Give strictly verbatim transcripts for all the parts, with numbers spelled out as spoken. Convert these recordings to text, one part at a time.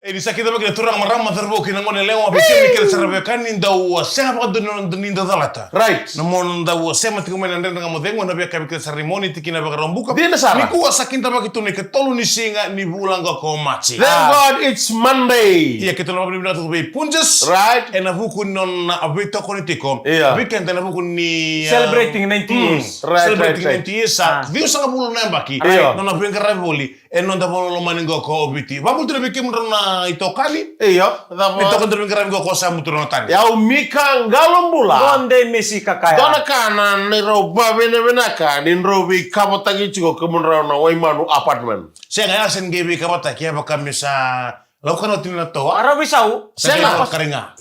E, ni sa kidavaki na turaga, marama, cauravou kei na gone yalewa, vei kemuni kece sara na veiwekani, dau, a, sega vakadua ni dau calata. Right. Na mo dau, a, sema tiko mai na Dredre Ga Mo Cegu ena veiyakavi kece sara ni Moniti ki na Vakaraubuka. Dina sara. Nikua sa kidavaki tu na ikatolu ni siga ni vula qo ko Maji. Thank God it's Monday. Ia, keitou na vakavinavinaka tiko vei Punjas. Right. Ena vuku ni nona veitokoni tiko. Ia. Vei keda ena vuku ni, a, celebrating ninety years. Right, celebrating right, right. Ninety years, sa ciwasagavulu na yabaki. Right. Nona veiqaravi voli e noda vanua lomani qo ko Viti. Vakabula tu na vei kemudrau na itokani. Io, cava? Na itokani drau veiqaravi qo ko Samu Turaga Tani. Yau Mika Qalobula. Gode Mesi Kakaya. Dua na ka na neirau vavinavinaka ni drau veikavotaki tiko kemudrau na Waimanu Apartment. Sega, ya se ni qai veikavotaki, ya vaka me sa laukana oti na toa. Aravi sau. Sega. Sega.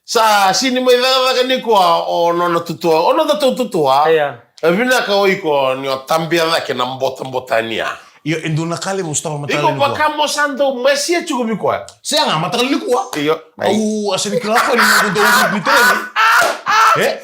Sa sini mai cakacaka nikua o nona tutua, o noda tutua. Ia. E vinaka o iko ni o tabia cake na botabota ni ya. Io, e dua na ka levu sotava mataka nikua. Iko vaka mo sa dau masia tiko vei koya. Sega, mataka nikua. Io. Au a sega ni kila o koya ni noqu dau ruti ni tereni. E?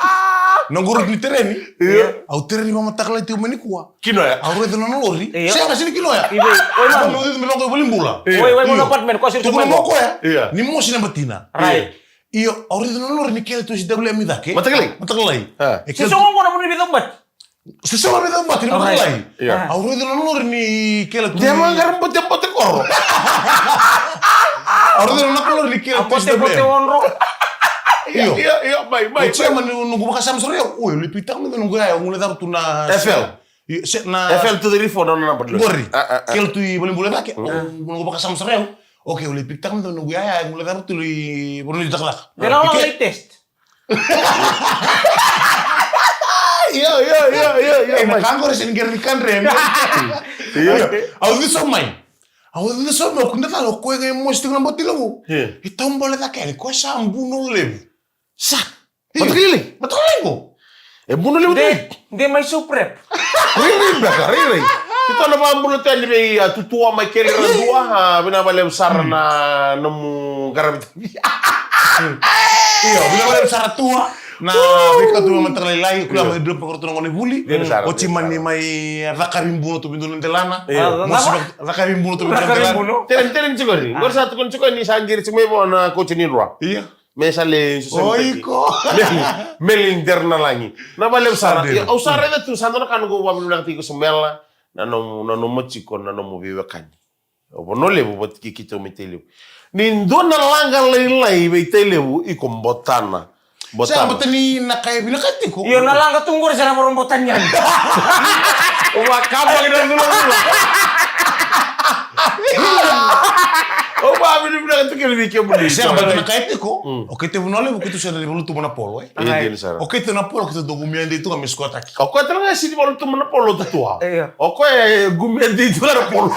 Noqu ruti ni tereni. Io. Au tereni vakamataka lailai tiko mai nikua. Kinoya. Au raica nona lori. Io. Sega, sega ni kinoya. Ivei, oi, mama. Au raica me vaqo i valenibula. Io. Oi, oi, mama, apartment, koya siri tu mai qo. Tukuna mo koya. Io. Ni mosi na batina. Right. Io, au raica nona lori ni kele tu C W M i cake. Mataka lailai. Mataka lailai. A. E kele tu. Sega qo na vanua ni veicabati. Sega na veicabati, ni mataka lailai. Io. Au raica nona lori ni kele tu. Dua vaqara bote, bote koro. Au raica nona lori ni kele tu C W M. Bote, bote odro. Io. Io, io, mai, mai. O chairman ni noqu vakasama sara, oi, au lai pikitaka mai noqu yaya, au lai cava tu na F L. Io, se na F L two three four, no, no, no, but look. Qori. A, a, a. Kele tu i valenibula cake. Mm. Au, noqu vakasama sara au. Okay, au lai pikitaka mai noqu yaya, au lai cava tu i vanua ni cakacaka. Dela, okay, au lai test. Io, io, io, io, io, e, na mai. Ka qori se ni qai ni kadre. Io. Io. Au cici mai. Au cici mai, au kidacala o koya ga e mosi tiko na botila qo. Io. E taubale cake yani, koya sa buno levu. Sa. Io. Mataka lailai. Mataka lailai qo. E buno levu tu. De, de mai sau prep. Rairai beka, rairai. Ito na vakabula tu yani vei, a, Tutua mai kele ra dua, a, vinaka vakalevu sara na nomu qaravi tavi. Io, vinaka vakalevu sara Tua. Na veika tu mataka lailai, kula mai dua pakoro tu na gone vuli. Oti mani mai, a, cakavi buno tu vei dua na delana. Io. Mosi cakavi buno tu vei dua na delana. Cakavi buno. Tereni, tereni tiko ni. Qori sa tukuni tiko ni sa qiri tiko mai vua na coach ni rua. Io. Me sa le susu. O iko. Me, me lindera na lagi. Na vale sara. Io, au sa raica tu, sa dua na ka noqu vakavinavinakataki iko Samela, na nomu, na nomu tiko, na nomu veiwekani. O Vanua Levu vata kei keitou mai Tailevu. Ni dua na laga lailai vei Tailevu, iko Botana. Botana. Sega, bota ni na ka e vinakati tiko. Io, na laga tu qori sa na voro botani yani. O vakabaki na dulagula. O vakavinavinaka tu kele vei kemuni. Sega, bota na ka e tiko. Mm. O keitou Vanua Levu, keitou sega ni valuta tu mai na polo, e? Io, dina sara. O keitou na polo, keitou dau gumia dei tu ga me squat-taki. O koya tale ga e sega ni valuta tu mai na polo, Tutua. Io. O koya e gumia dei tu ga na polo.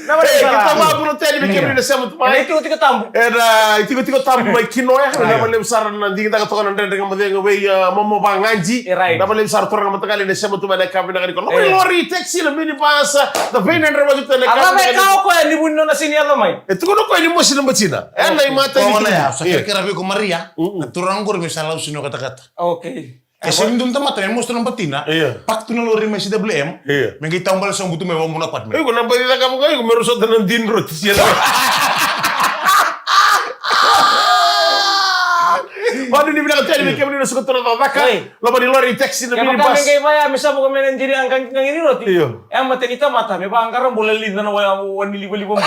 Na vale sara. E, keitou vakabula tale vei kemuni na sema tu mai. Ena itikotiko tabu. Ena itikotiko tabu mai Kinoya. Io. Na vale sara na digitaka toka na Dredre Ga Mo Cegu vei, a, Momo Vagadi. E, right. Na vale sara turaga mataqali na sema tu mai na ka vinaka ni kola. Io. Lori, taxi, na minibus, na veina dreva tu na ka vinaka ni kola. A vaka e ka o koya ni vu ni nona sega ni yaco mai. E tukuna o koya ni mosi na batina. Ena imatai ni. Sa kerekere vei iko Maria. Mm-mm. Na turaga qori me sa lau sino katakata. Okay. E sega ni dua na tamata me mosi tu na batina. Io. Pak tu na lori mai C W M. Io. Me qai taubale sobu tu mai Waimanu Apartment. Iko na baci cakava ga iko me rau sota na dini roti sia. Vakanuinui vinaka tale vei kemuni na suka tu na cakacaka. Oi. Loma ni lori, taxi, na minibus. Kevaka me qai vaya me savuka mai na dini a qaqi ni roti. Io. E a mata ni tamata me vaqara bula lica na wa, wa ni livaliva bula.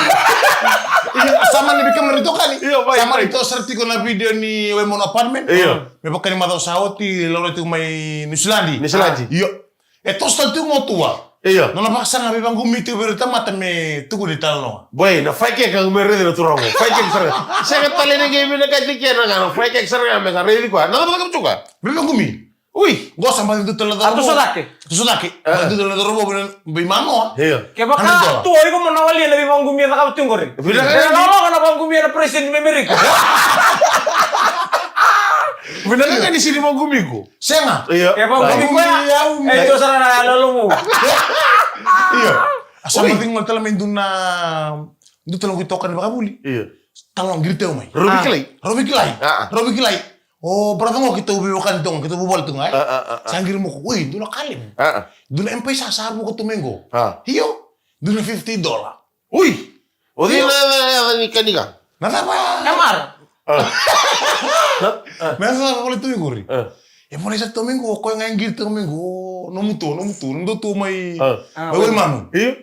Io, sa mani vei kemuni na itokani. Io, vai, vai. Sa mani toso sara tiko na video ni Waimanu Apartment. Io. Me vaka ni macawa sa oti, laurai tiko mai Niusiladi. Niusiladi. Io. E toso tale tiko mo Tua. Io. Nona vakasaga veivaqumi tiko vei ira tamata me tukuni talanoa. Boy, na faikeka me raici na turaga. Faikeka sara. Sega tale ni qai vinakati kena ga, na faikeka sara ga me sa raici koya. Na cakacaka tiko. Veivaqumi. Ui. Qo sa baci dua tale na cauravou. A toso cake. Toso cake. E. Baci dua tale na cauravou vei, vei Manoa. Io. Kevaka tu o iko mo na walia na veivaqumi e cakava tu qori. Vinaka. E loloma na vaqumi na president ni Amerika. Vinaka ga ni sega ni vaqumi iko. Sega. Io. E vaqumi koya. Vaqumi au. E dua sara na yaloyalo vou. Io. A sa baci gole tale mai dua na, dua tale na itokani vakavuli. Io. Talo qiri teu mai. Rovi kilai. Rovi kilai. A, a. Rovi kilai. O brother qo keitou veiwekani tu ga, keitou vuvale tu ga, e? A, a, a, a. Sa qiri mai o koya, oi, dua na ka levu. A, a. Dua na M P sa, sa vuka tu mai qo. A. Io. Dua na fifty dollar. Ui! O cei na yaca ni kanika? Na cava? E mara. Na cava vale tu i kuri? E vale sa tu mai qo, o koya ga e qiri tu mai qo. Nomu tu, nomu tu, nomu tu mai. Mai Waimanu. Io.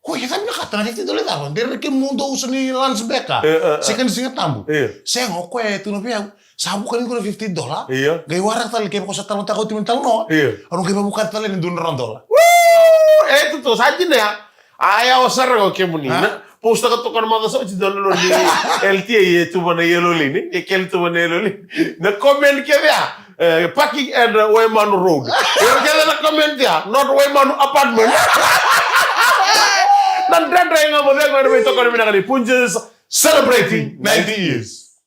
Ko ke sabi na kata na fifty dollar cava? Dere ke mundo usa ni lunch beka. Sika ni siga tabu. Sega, o koya e tu na vei au. Sa vuka ni qo na fifty dollar. Io. Qai waraka tale ke ko sa talanoataka oti mai na talanoa. Io. Au na qai vavuka tale ni dua na drau dollar. Woo! E tu tu sa dina ya. A yawa sara ga o kemuni na postaka toka na maca sa oti dua na lori ni L T A e tuva na yellow lane, e kele tuva na yellow lane. Na comment kece ya, e, parking at, uh, Waimanu Road. Era kece na comment ya, not Waimanu Apartment. Na Dredre Ga Mo Cegu ena veitokoni vinaka ni Punjas celebrating ninety years.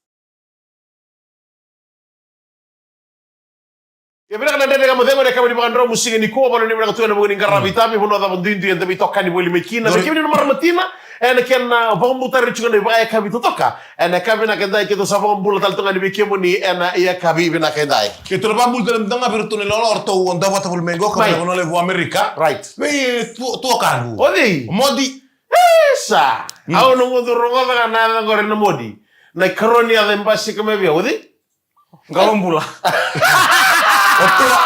Ia vinaka na Dredre Ga Mo Cegu ena yakavi ni vakadromu siga nikua, vanua ni vinaka tu ena vuku ni qaravi itavi, vanua cava duidui eda veitokani voli mai kina. Vei kemuni na marama tina, ena kena vakabutari tiko na ivakayakavi totoka. Ena yakavi vinaka edai keitou sa vakabula tale tu ga ni vei kemuni ena yakavi vinaka edai. Keitou na vakabula tale tu ga vei iratou na ilawalawa o ratou dau vata voli mai qo, ka mai vanua levu Amerika. Right. Vei tu, tuakaqu. O cei? Modi. Isa! Au na gutu rogoca ga na yaca qori na Modi. Na ikarua ni yaca e basika mai vei au, o cei? Qalo bula. O tua,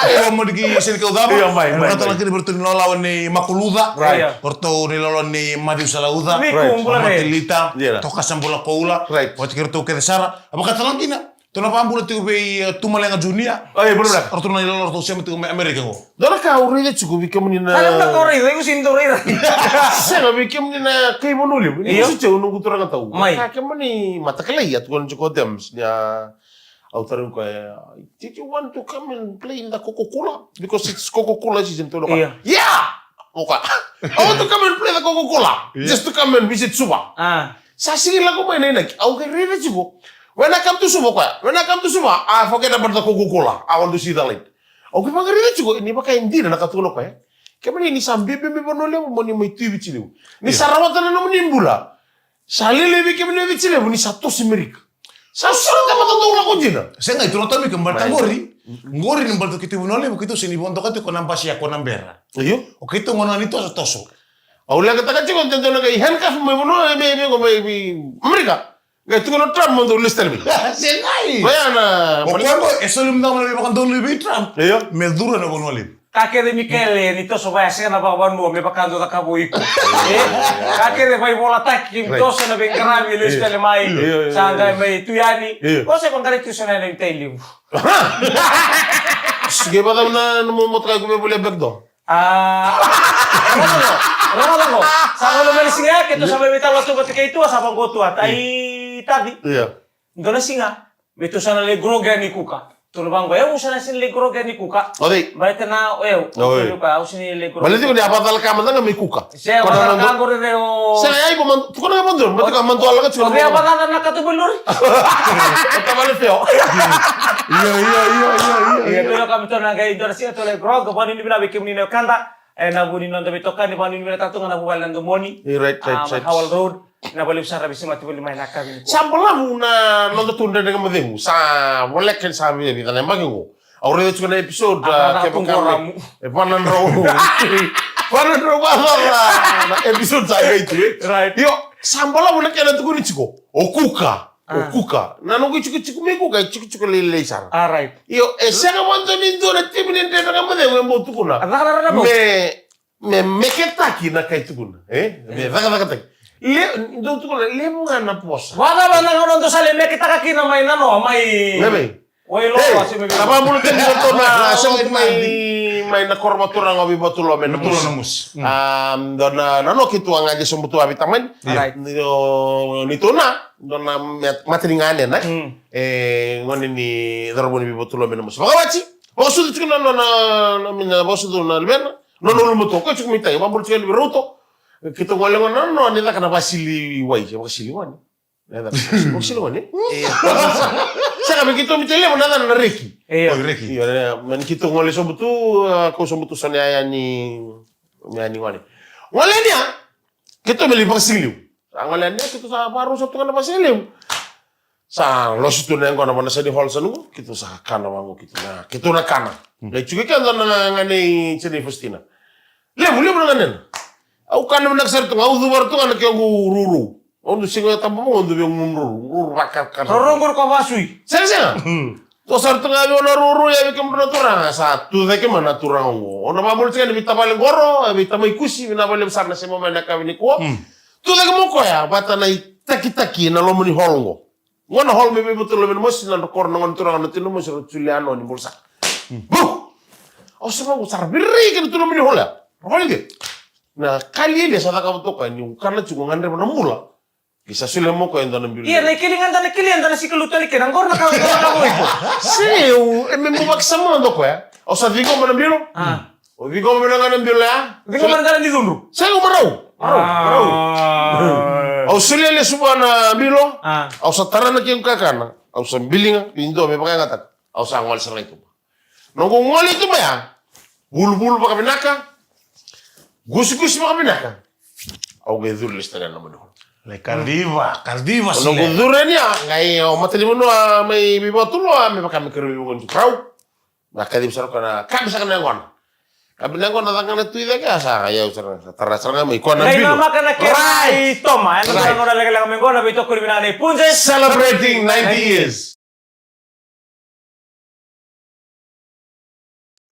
o tua Modi ki seni kau cava. Io, mai, mai, mai. Ratou na kina vei ratou ni lawalawa ni Makuluca. Right. O ratou ni lawalawa ni Maciu Salauca. Right. Bula re. Matilita. Io. Tokasa bula koula. Right. Vata kei ratou kece sara. A vakatala kina. Tou na vakabula tiko vei, eh, Tumalega Junior. Oi, bula bula. Ratou na ilawalawa ratou sema tiko mai Amerika qo. Dua na ka au raica tiko vei kemuni na. Sega na ka au raica, iko sini dau raica. Sega vei kemuni na kai Vanua Levu. Io. Ni sotau noqu turaga tau. Mai. Ka kemuni matakalai a tukuna tiko o Dems ni a Au tarogi koya, "Did you want to come and play in the Coca-Cola? Because it's Coca-Cola season." Tou na koya, "Yeah!" Oka. "I want to come and play the Coca-Cola. Yeah. Just to come and visit Suva." Ah. Sa sigi lako mai na inaki. Au qai raica tiko. "When I come to Suva," koya, "when I come to Suva, I forget about the Coca-Cola. I want to see the light." Au qai vaqaraica tiko, ni vaka e dina na ka tukuna koya. Kemuni ni sa biubiu mai Vanua Levu, mo ni mai tu i Viti Levu. Ni sa rawata na nomuni bula. Sa lele vei kemuni na Viti Levu, ni sa toso i Merika. Sa sara tamata dou lako dina. Sega, i tura tami ke baleta qori. Qori ni baleta keitou Vanua Levu, keitou sega ni vodoka tiko na basi ya ko na bera. Io. O keitou gona ni tosotoso. Au leqataka tiko, dodonu na qai handcuff mai Vanua, mai, mai, mai, mai Amerika. Qai tukuna o Trump mo dou lesu tale mai. Segai. Koya na. O koya qo, e soli mada na veivakadonui vei Trump. Io. Me curu ena Vanua Levu. Ka kece Mikaele, ni toso vaya sega na vakavanua me vaka dou cakava o iko. E? Ka kece vaivolataki, ni toso na veiqaravi, lesu tale mai. Io, io, io. Sa qai mai tu yani. Io. Ko se vaqarai tu so na nai tai levu. Sike vata na, na mo motoka ko me volia back door. Ah, rogoca qo, rogoca qo. Sa gole mai na siga ya, keitou sa mai veitalanoa tu vata kei tua, sa vaqo tua, tai tavi. Io. Dua na siga, me tou sa na lai grogi yani kuka. Tou na vaqo, e, au sa na sega ni lai grogi yani kuka. O cei? Baleta na, o yau. O cei? Au sega ni lai grogi. Baleta tiko ni a vakacalaka mada ga mai kuka. Sega, vakacalaka qori cei o. Sega, ya iko man, tukuna ga mada, baleta ka mada alaga tiko. O cei a vakacalaka na katuba i lori? O tavale feo. Io, io, io, io, io. Io, tou na ka me tou na qai dua na siga tou lai grogi, vakanuinui vinaka vei kemuni na wekada. E, na vu ni noda veitokani, vakanuinui vinaka tale tu ga na vuvale na domoni. Io, right, right, right. Howell Road. Na valevu sara veisemati voli mai na kavi ni. Sa balavu na noda tu Dredre Ga Mo Cegu. Sa voleka ni sa via vica na yabaki qo. Au raica tiko na episode, a, kevaka me, e vanadrau. Vanadrau vakacaca na episode sa qai tu, e. Right. Io, sa balavu na kena tukuni tiko. O kuka. O kuka. Na noqu itikotiko mai kuka, e tikotiko lailai sara. Ah, right. Io, e sega vakadua ni dua na timi ni Dredre Ga Mo Cegu e bau tukuna. A caka na rara bau. Me Me meketaki na kai tukuna, e? Me cakacakataki. Le, dou tukuna, levu ga na vosa. Vakacava na gauna dou sa lai meketaka kina mai nanoa, mai. Vevei? Oi, lo, e, se me vevei. Sa vakabula tale ni ratou na, sa mai, mai na koro vakaturaga o Veivatulome na Mosi. Mosi. A, dua na, na noki tu a gage sobu tu a vitamani. Right. Ni, o, ni tu na, dua na met-, matani gane na. Mm. E, gone ni, cauravou ni Veivatulome na Mosi. Vakawati, vakasucu tiko na, na, na, na, mina vakasucu na luvena. Nona ulumatua, koya tiko mai tai, vakabula tiko yani vei rauta. Keitou gole gona na nona, ni caka na vasili wai, e vakasili gone. Na yacana, vakasili gone. Io. Sega, me keitou mai tai levu, na yacana na reki. Io. Oi, reki. Io, na, me keitou gole sobu tu, a, kau sobu tu so na yaya ni, yaya ni gone. Gole yani ya, keitou me lai vakasili levu. Sa gole yani ya, keitou sa vakarusa tu ga na vasili levu. Sa losi tu na yaqona vua na Sunny Hall sa nuqu, keitou sa kana vaqo, keitou na, keitou na kana. Mm. Lai tiko keda na ganei Jenei Faustina. Levu, levu na ganena. Au kana vinaka sara tu ga, au cuva tu ga na kequ ruru. Au dau siga e taba mo, au dau via gunu ruru, ruru vakakana. Ruru qori ko vasui. Sega, sega. Toso sara tu ga vei au na ruru, ia vei kemudrou na turaga, sa tu cake mai na turaga oqo. O na vabula tiko yani vei tavale qoro, vei tamai Kusi, vinaka vakalevu sara na sema mai na yakavi nikua. Tu cake mai o koya vata na itakitaki na loma ni hall oqo. Qo na hall me veivatulove na mosi, na dra koro na gone turaga na tui na mosi, rau Juliano ni bula saka. Bu! Au sa vau sara virai kei na tu loma ni hall ya. Rau vale ke. Na ka lialia sa cakava toka ni u kana tiko, gadreva na bula. Ki sa solia mo koya e dua na bilo. Ia, na ikeli ga da na keli, da na sika lutu tale kina. Qori na ka, qori na ka qori. Se, e me buvaki sa mo na dua koya. Au sa ciqoma na bilo. Au ciqoma vinaka ga na bilo ya. Ciqoma na qala ni cudru. Sa ciqoma rau. Rau, rau. Au solia lesu vua na bilo. Au sa tara na kequ kakana. Au sa biliga, ni dua me vakayagataka. Au sa gole sara ga i tuba. Noqu gole i tuba ya. Vuluvulu vakavinaka. Gusigusi vakavinaka. Au qai curu lesu tale na manu. Lai kaciva, kaciva sile. Noqu curu yani ya, qai au matanivanua mai veivakatulewa, me vaka me keirau veivakatulewa. Na kaciva sara koya na kabi saka na yaqona. Kabi na yaqona caka na tu i cake, a sa, ia, au sara, sa tara sara ga mai koya na bilo. Qai namaka na kena itoma, e na nona lekaleka mai qo na veitokoni vinaka nei Punje. Celebrating ninety years.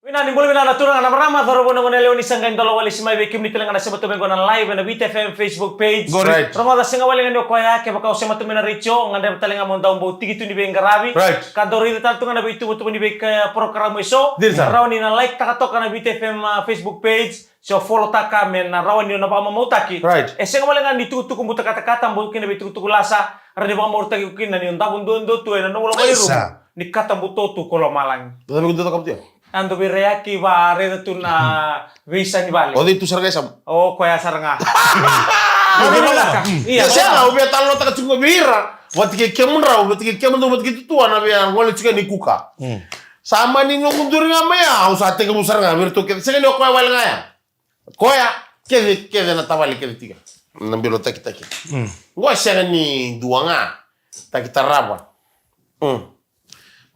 Vinaka ni bula vinaka na turaga na marama, cauravou na gone yalewa ni sa qai dalo walesi mai vei kemuni tale ga na sema tu mai qo na live ena Viti F M Facebook page. Qori. Right. Rogoca sega wale ga ni o koya, kevaka o sema tu mai na retio, gadreva tale ga mo dau bau tiki tu ni veiqaravi. Right. Ka dau raica tale tu ga na veituvatuva ni vei, e, porokaramu eso. Dina sara. Rawa ni na like taka toka na Viti F M, a, Facebook page, se o follow taka me na rawa ni o na vakamamautaki. Right. E sega wale ga ni tukutuku buta katakata, bau kina veitukutuku lasa, rawa ni vakamarautaki kina ni o davo duadua tu ena nomu loma i rumu. Isa. Ni kata buto tu ko lomalagi. Dua vei ko dua caka butia? A dau veirayaki, varaica tu na veisa ni vale. O cei tu sara ga e yasamu? O koya sara ga. Ia, sega, au via talanoataka tiko vei ira. Vata kei kemudrau, vata kei kemudou, vata kei tutua na via gole tiko ni kuka. Sa mani noqu duri ga mai ya, au sa tekivu sara ga vei iratou kece. Sega ni o koya wale ga ya. Koya, kece, kece na tavale kece tiko. Na bilo takitaki. Qo e sega ni dua ga. Taki tarava.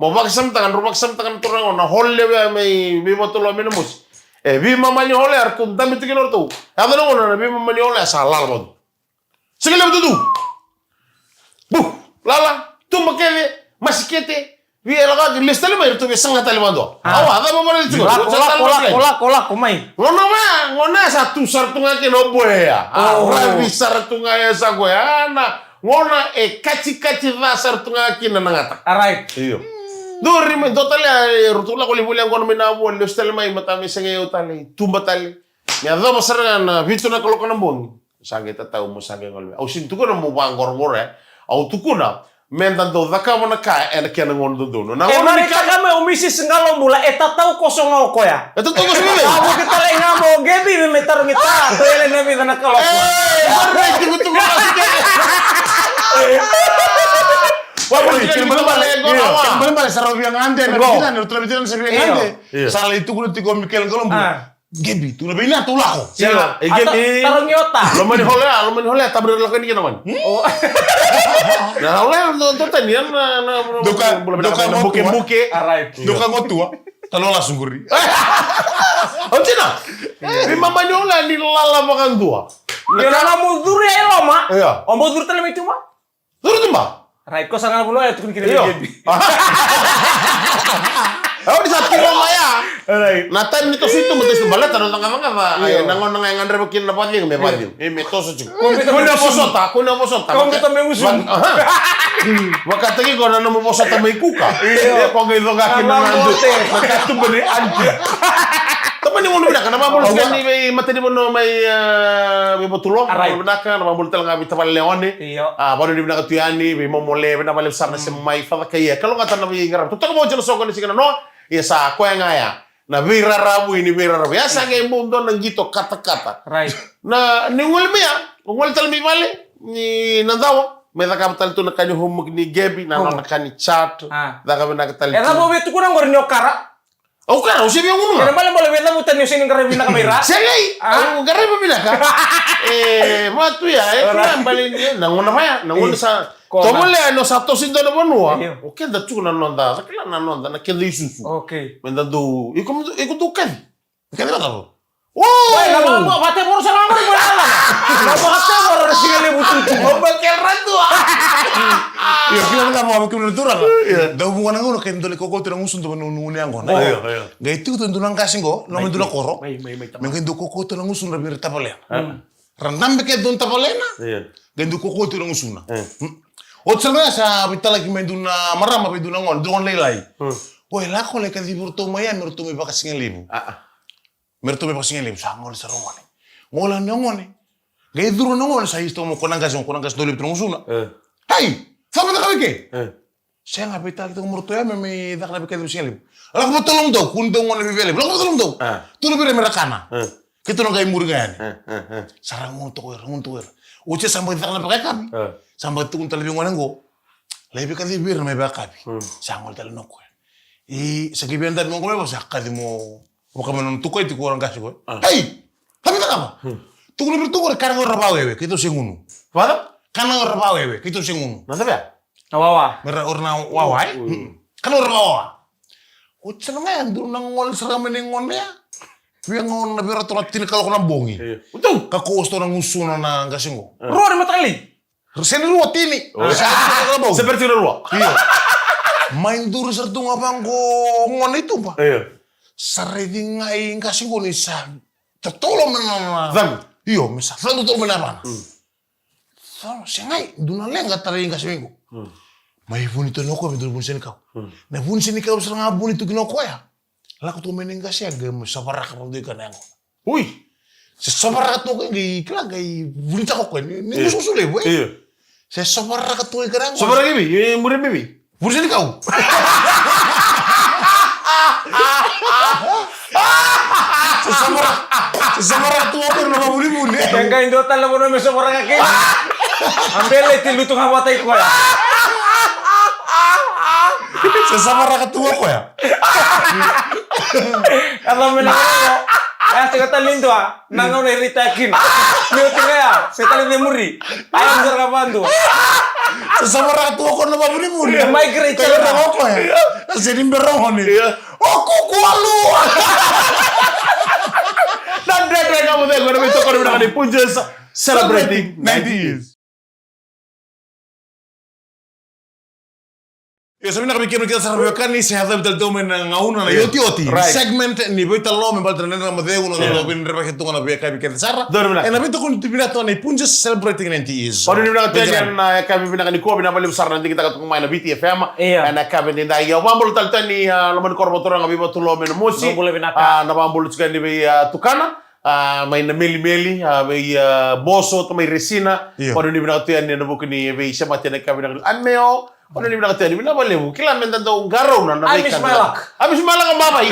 Mo vakasamataka, drau vakasamataka na turaga qo, na hall levu ya mai veivakatulewa mai na mosi. E veimama ni hall ya, ratou dabe tu kina o ratou. Yaco na gauna na veimama ni hall ya sa lala vakadua. Sega ni levu tu. Bu, lala, tuba kece, masikete, via lako ki, lesu tale mai, ratou via saga tale vakadua. Au a cava mara tiko. Lako, lako, lako, lako mai. Gauna ya, gauna ya sa tu sara tu ga kina o boya. A ravi sara tu ga ya sa koya. Na gauna e katikati ca sara tu ga kina na gata. Alright. Io. Duri mai, dua tale, e, ratou lako lai voli yaqona mai na voli, lesu tale mai, mata mai sega i au tale, tuba tale. Me yacova sara ga na vitu na kaloko na bogi. Sa qai tatau mo sa qai gole mai. Au sega ni tukuna mo vaqoroqoro, e. Au tukuna me da dau cakava na ka ena kena gauna dodonu. Na gauna ni ka mai o Misis Qalobula, e tatau koso ga o koya. E tatau koso ga o koya. A vuki tale ga mo Gebi me tarogi ta, ko ele na vica na kaloko. E, marai tukutuku ga si kele. Wa mo kele ni bale bale, kele bale bale sa rau via gade, na vitu na, na vitu na sa via gade. Sa lai tukuna tiko o Mikel Qalobula. Gebi, tu na vei na tu lako. Sega, e Gebi. Tarogi ota. Loma ni hall ya, loma ni hall ya, tabra lako ni kena mani. Na hall ya, no, no, tani, na, na, doka, doka na buke, buke. Alright. Doka gotua. Talo la sunguri. O tina. Ni mama ni hall ya, ni lala vakadua. Io, na mo curu ya i loma. Io. O mo curu tale mai tuba. Curu tuba. Right, ko sa ga na vanua e tukuni kina vei Gebi. Au ni sa tu loma ya. Right. Na time ni toso i tuba, toso i tuba, baleta na cagacagaca. Io. Ai, na gauna ga e gadreva kina na vacegu, me vacegu. E me toso tiko. Ko ni vosota, ko ni vosota. Ko ni me usu. Vakataki ko na nomu vosota mai kuka. Io. E ko qai coka kina na du. Na katuba ni anti. Tamani gauna vinaka, na vabula sika ni vei matanivanua mai, e, vei Vatulo. Right. Vinaka, na vabula tale ga vei tavale Leone. Io. A, vanuinui vinaka tu yani, vei Momole, vinaka vakalevu sara na sema mai, Father Kaia. Kalougata na veiqaravi. Totoka vou tiko na soqo ni siga nanoa. Ia sa koya ga ya. Na veiraravui ni veiraravui. Ya sa qai bau dua na qito katakata. Right. Na, ni gole mai ya, o gole tale mai vale, ni na dawa. Me cakava tale tu na ka ni homework ni Gebi, na nona ka ni chat. A. Caka vinaka tale tu. E cava o via tukuna qori ni o kara? Au kara, au se via gunu ga. Kena balebale vei cavuta ni o sega ni qaravi vinaka mai ra. Sega i, au qaravi vinaka. E, vatu ya, e, kena bale ni, na gauna vaya, na gauna sa. Tovolea ni o sa toso i dua na vanua. Io. O keda tu na noda, sa kila na noda, na keda isusu. Okay. Me da dau, iko, iko dau kaci. Kaci vata vo. Oi, na vaka, vaka tevoro sa na vaka, vaka tevoro na siga levu tutu. O ba kel ratu. Io, kila na vaka kila na turaga. Io. Dau vuqa na gauna ke dau lai kaukaua tu na gusu dau vanua nunu yaqona. Io, io. Qai tiko tu e dua na qase qo, loma e dua na koro. Mai, mai, mai, tama. Me qai dau kaukaua tu na gusu na vei ira tavalena. Mm. Ra dabe ke dua tavalena. Io. Qai dau kaukaua tu na gusuna. Io. Mm. Oti sara ga sa veitalaki mai dua na marama vei dua na gone, dua na gone lailai. Mm. Oi, lako lai kacivi iratou mai ya me ratou mai vakasigalevu. Ah, ah. Me ratou mai vakasigalevu, sa gole sara o gone. Gole na gone. Qai curu na gone, sa isto mo ko na qase, ko na qase dau levu tu na gusuna. E. Hei! Cava na ka vei ke? E. Sega, veitalaki tiko mo ratou ya me, me caka na veika e dau sigalevu. Lako vata lomdou, kua ni dau gone viavia levu. Lako vata lomdou. A. Tolu vei ira me ra kana. E. Keitou na qai muri ga yani. E, e, e. Sa ra gunu toka o ira, ra gunu toka o ira. Oti sa bau caka na vakayakavi. E. Sa bau tukuna tale vei gone qo. Lai veikacivi vei ira na mai vakayakavi. Mm. Sa gole tale na koya. I, sa qai via dabe mo qo me va sa kaci mo Vaka me nona tukai tiko ora qase ko. A. Hei! Ka me cakava? Hmm. Tukuna vei iratou qori, kana qori ra vawewe, keitou se gunu. Vaka? Kana qori ra vawewe, keitou se gunu. Na cava ya? Na wawa. Me ra ora na wawa, e? Ui. Hmm. Kana qori ra vawa. Oti sara ga ya, dua na gole sara ga mai na gone ya. Via gauna vei iratou na tinikaloko na bogi. Io. Utou! Ka kaukaua sara na gusuna na qase qo. A. Rua ni mataqali. Sega ni rua, tini. O. Sa, sa, sa, sa, sa, se bera tiko na rua. Io. Mai duri sara tu ga vaqo gone i tuba. Io. Sa raici ga i qase qo ni sa totolo mai na, na, na. Cagu. Io, me sa cagu totolo mai na yavana. Mm. Sa, segai, dua na leqa tarai qase qo. Mm. Mai vuni tu na koya me dua na vuni senikau. Mm. Na vuni senikau sara ga vuni tu kina o koya. Lako tu mai na qase ya, qai me sovaraka vakadua i koya na yaqona. Ui! Se sovaraka tu o koya, qai kila, qai vunitaka o koya. Ni, ni gusugusu levu, e? Io. Se sovaraka tu o koya na yaqona. Sovaraka i vei? E, muri mai vei? Vuni senikau. Se sovaraka, se sovaraka tu o koya na vunivuni. E qai dua tale na vanua me sovaraka kina. A beleti lutu ga vata i koya. Se sovaraka tu o koya. Ka cava me na gauna. Aya, se ka tale ni dua. Na gauna e retire kina. Ni oti ga ya, se tale ni muri. Aya, sara ka vadu. Se sovaraka tu o koya na vavunivuni. Migrate sara ga o koya. Se ni bera o ni. Io. O kuku alu. Na dredre ga mo cegu, na veitokoni vinaka ni Punjas celebrating ninety years. Io, sa vinaka vei kemuni kece sara veiwekani, sa yacovi tale tu mai na gauna na iotioti. Right. Segment ni veitalanoa me baleta na dredre ga mo cegu, na dau veinerevaki tu ga na veiyakavi kece sara. Donu vinaka. Ena veitokoni tu vinaka tu ga na iPunjas celebrating ninety years. Donu vinaka tu yani ena yakavi vinaka nikua, vinaka vakalevu sara na digitaka tu ga mai na Viti F M. Io. Ena yakavi nidai, au vakabula tale tu yani, a, loma ni koro vakaturaga vei Vatulomena Mosi. Vakabula vinaka. A, na vakabula tiko yani vei, a, Tukana. A, mai na Melimeli, a, vei, a, Boso, tu mai Resina. Io. Vanuinui vinaka tu yani ena vuku ni veisemati ena yakavi vinaka. A, Meo, vanuinui vinaka tu yani, vinaka vakalevu. Kila meda dau qarauna na veika. I miss my luck. I miss my luck, bavai.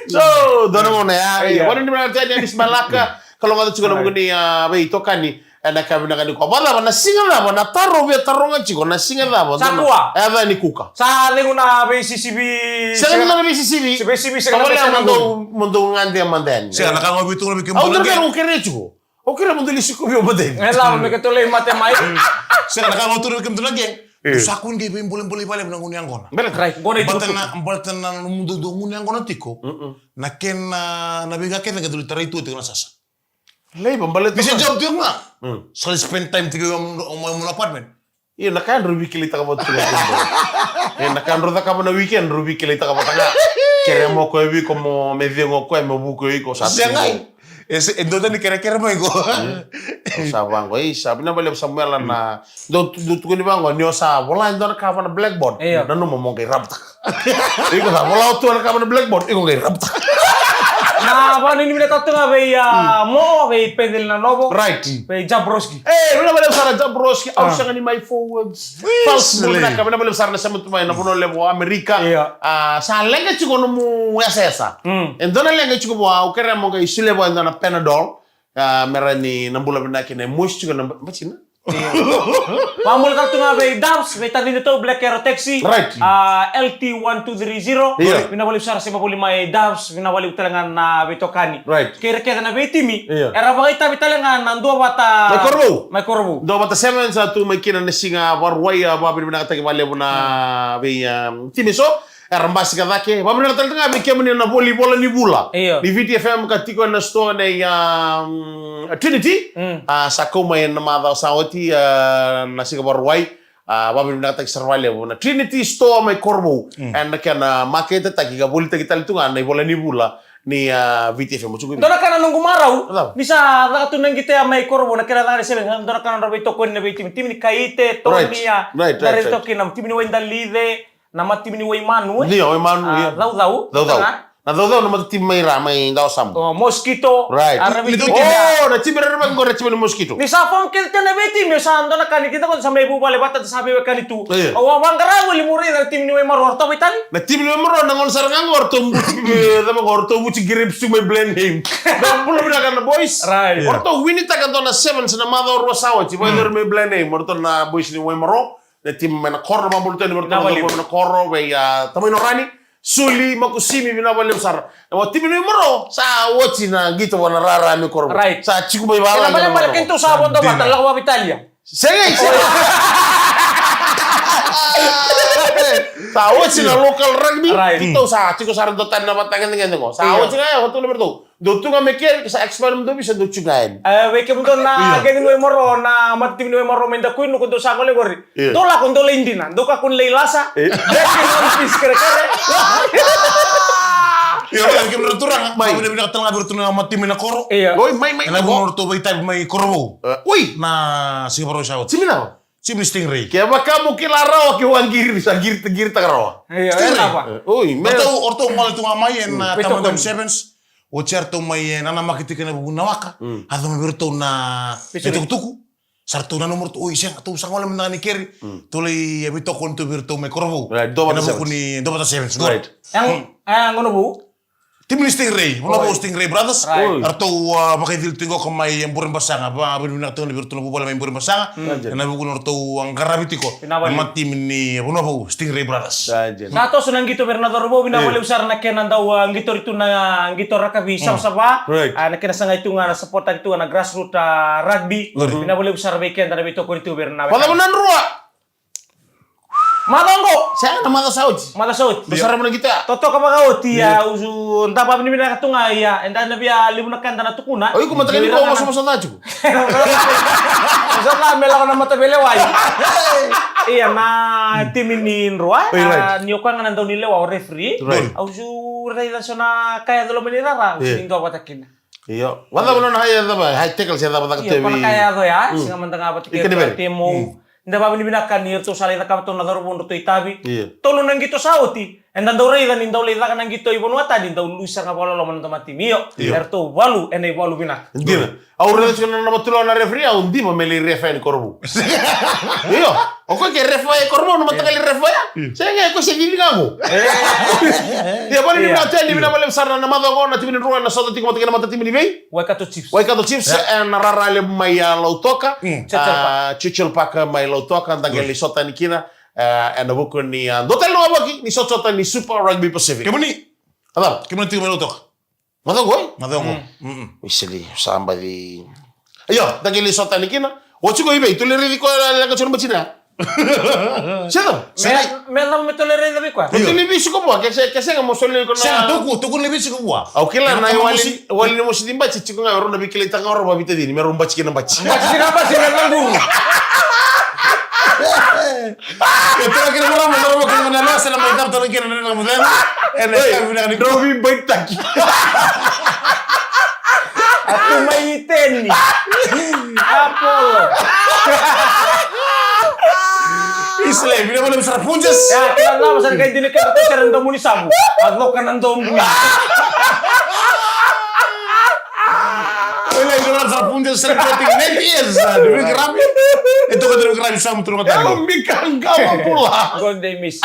So, dua na gauna ya. Io. Vanuinui vinaka tu yani, I miss my luck. Kalougata tiko na vuku ni, a, veitokani. Ena yakavi vinaka nikua. Vakacava na siga cava, na taro via taroga tiko, na siga cava? Sa kua. E yaco yani kuka. Sa cegu na veisisivi. Sega ni na veisisivi. Se veisisivi, sega na veisisivi. Mo dou, mo dou gade mada yani. Sega na ka ga au via tukuna vei kemudou na gang. Au kerea tiko. Au kerea mo dou lai sikovi au mada yani. E lava me keitou lai mate mai. Sega na ka ga au tukuna vei kemudou na gang. E. Sa kua ni qai veibolebole i vale na gunu yaqona. Baleta. Right. Baleta na, baleta na nomudou dou gunu yaqona tiko. Mm-mm. Na kena, na veika kece qai dou lai tarai tu tiko na sasa. Laiva, baleta. Ni se job tiko ga. Mm. Sa spend time tiko ena, ena, ena apartment. Io, na ka drau veikilaitaka vata tiko ga. E, na ka drau cakava na weekend, drau veikilaitaka vata ga. Kerea mo koya vei iko, mo me cegu o koya, mo vuki o iko, sa. Segai. E se, e dua tani kerekere mai iko. Mm. Sa vaqo, e, sa vinaka vakalevu Samuela na, dou, dou tukuni vaqo, ni o sa vola e dua na ka va na blackboard. Io. Nanuma mo qai rabutaka. Iko sa vola tu na ka va na blackboard, iko qai rabutaka. Na vanuinui vinaka tu ga vei, a, Mo, vei Peceli na Novo. Right. Vei Jabroski. E, vinaka vakalevu sara Jabroski, au sega ni mai forwards. Pulse, vinaka, vinaka vakalevu sara na sema tu mai na vanua levu o Amerika. Io. A, sa leqa tiko nomu yasayasa. Mm. E dua na leqa tiko vua, au kerea mo qai solia vua e dua na Panadol. A, me rawa ni na bula vinaka kina, e mosi tiko na ba-, batina. Io. Vakabula tale tu ga vei Dubs, vei tacida tou, Black Arrow Taxi. Right. A, L T one two three zero. Io. Vinaka vakalevu sara, sema voli mai Dubs, vinaka vakalevu tale ga na veitokani. Right. Kei ira kece na veitimi. Io. Era vakaitavi tale ga na duavata. Mai Korovou. Mai Korovou. Duavata sevens sa tu mai kina na siga Vakarauwai, a, vakavinavinakataki vakalevu na vei, a, timi eso. Era basika cake. Vakavinavinaka tale ga vei kemuni na voli vola ni vula. Io. Ni Viti F M ka tiko ena sitoa nei, um, Trinity. Mm. A, sa kau mai ena macawa sa oti, a, na Siga Vakarauwai. A, vakavinavinakataki sara vakalevu na Trinity Store mai Korovou. Mm. Ena kena maketetaki ka volitaki tale tu ga na ivola ni vula ni, a, Viti F M. Mo cuku. Dua na ka na noqu marau. Cava? Ni sa caka tu na qito ya mai Korovou, na kena caka na seven, dua na ka na nodra veitokoni na veitimi. Timi ni Kaite, Tony, a, right, right, right. Timi ni Waidalice, na matimi ni Waimanu, e? Io, Waimanu, a, io. Caucau. Caucau. Tuna. Na Caucau na matatimi mai ra, mai Dawasamu. O, Mosquito. Right. A, ra ni veitimi. O, na timi rerevaki qori na timi ni Mosquito. Ni sa form kece tiko na veitimi, sa dua na ka ni kida ko sa mai vuvale vata sa veiwekani tu. Io. O, wa vaqara voli mo raica na timi ni Waimaro, ratou veitali. Na timi ni Waimaro, na gauna sara ga qo, ratou vuci, e, cava qo, ratou vuci grapes tu mai Blenheim. Na bula vinaka na boys. Right. Io. Ratou winitaka dua na sevens na macawa rua sa oti, mai, mm, curu mai Blenheim, ratou na boys ni Waimaro. Na timi mai na koro, na mabulu tani, mai na koro, vei, a, tamai Norani, Suli, Makusimi, vinaka vakalevu sara. Na timi ni Moro, sa oti na qito vua na rara ni koro. Right. Sa tiko mai vala. Ena vale vale keitou sa vodo vata, lako vakaveitalia. Sega, sega. Sa oti na local rugby. Right. Keitou sa tiko sara dua tani na vatagedegede qo. Sa oti ga ya, vatu na meritou. Dou tu ga me keri, sa expire mo dou visa, dou tu ga yani. E, vei kemudou na, io, geng ni Waimaro, na matatimi ni Waimaro mai Dakuinu, ko dou sa gole qori. Io. Dou lako, dou lai dina, dou kakua ni lai lasa. Io. Dou lai pisi kerekere. Io, io, kemudou turaga, mai. Mai, vinaka tale ga vei iratou na matatimi na koro. Io. Oi, mai, mai, ena vuku ni ratou veitavi mai Korovou. E, oi. Na Siga Vakarauwai sa oti. Timi na? Timi ni Stingray. Kevaka mo kila rawa, keu a qiri, sa qiri, qiritaka rawa. Io, Stingray. E, oi, me. Ratou, ratou gole tu ga mai ena, mm, Tamada Sevens. Oti eratou mai, e, nanamaki tiko ena vuku ni waka. Mm. A yaco mai vei iratou na veitukutuku. Sa ratou nanuma ratou, oi, sega, tou sa gole mada ga ni keri. Mm. Tou lai, e, veitokoni tu vei iratou mai Korovou. Right, Dovata Sevens. Ena vuku ni Dovata Sevens. Right. Yang, mm, e, gauna vou. Timi ni Stingray, Vanua Vou Stingray Brothers. Right. Eratou, a, vakaicili tiko qo mai, e, Burebasaga, vakavinavinaka tiko vei iratou na vuvale mai Burebasaga. Mm. Ena vuku ni ratou a qaravi tiko. Vinaka vakalevu. Na timi ni Vanua Vou Stingray Brothers. Sa toso na qito vei ira na cauravou, vinaka vakalevu sara na kena dau, a, qitori tu na qito rakavi savasava. Right. A, na kena sagai tu ga na support-taki tu ga na grassroot, a, rugby. Right. Vinaka vakalevu sara vei keda na veitokoni tu vei ira na. Macawa na rua. Macawa qo. Sega, na macawa sa oti. Macawa sa oti. Io. Sara mo na qito ya. Totoka vakaoti ya, io. Au sa da vakavinavinaka tu ga ya. Eda na via levu na ka eda na tukuna. O iko mataka ni ko vosavosa ca tiko. Sa ca me lako na mataveilewai. Ia, na timi ni Drua, oi, right. A, ni o koya ga na dau ni lewa o referee. Right. Au sa raica so na ka e yaco loma ni rara, au sa ni dua vata kina. Io. Vacava nona high, cava, high tackle se cava caka tevi. Io, ko na ka e yaco ya, mm, siga mada ga vata kei Ikaniveri. Temo. Mm. Da vakavinavinaka ni ratou sa lai cakava, ratou na cauravou, ratou itavi. Io. Tolu na qito sa oti. Eda dau raica ni dau lai caka na qito i vanua tani, dau lusi sara ga vakaloloma na domatimi. Io. Io. Eratou valu ena ivalu vinaka. Dina. Au raica tiko na, na matulou na referee, au diva me lai ref yani Korovou. Io. O koya ke ref ya e Korovou, na mataqali ref ya. Io. Sega, o koya se cici ga qo. Io, vale, ni, io, na teni, vinaka vakalevu sara na macawa qo, na timi ni Drua na sota tiko vata kei na matatimi ni vei? Waikato Chiefs. Waikato Chiefs, yeah, ena rara levu mai, a, Lautoka. Mm. Churchill Park. A, Churchill Park mai Lautoka, da qai lai sota yani kina. E, ena vuku ni, a, dua tale na wavoki ni sotasota ni Super Rugby Pacific. Kemuni? A cava? Kemuni tiko mai Lautoka? Macawa qo, e? Macawa qo. Mm. Mm-mm. Oi, sega, sa baci. Io, da qai lai sota yani kina. Oti qo i vei, tou lai raici koya, leqa tiko na batina. Sega. Me, me cava me tou lai raica vei koya? Io. Tou lai veisiko vua, ke se, ke sega mo soli koya na. Sega, tou ku, tou ku lai veisiko vua. Au kila na iwali, wali ni mosi ni bati, tiko ga, rau na veikilaitaka ga, rau vavitacini, me rau bati kina bati. Bati kina bati, me rau buru. E tou kina marama, marama kina na lewa, se na mai cava tale kina na nena mucena. Ena, oi, ikavi vinaka ni drau veibaitaki. A tu mai Iteni. Apolo. Islay, vinaka vakalevu sara Punjas. Ya, kila na cava sara qai dina keda tu sara na domu ni savu. A coka na domu. Oi, lai, vinaka sara Punjas, celebrating ninety years, a, doing rugby. E toka doing rugby, samu tu na matani. Bika qava pula. Golden miss.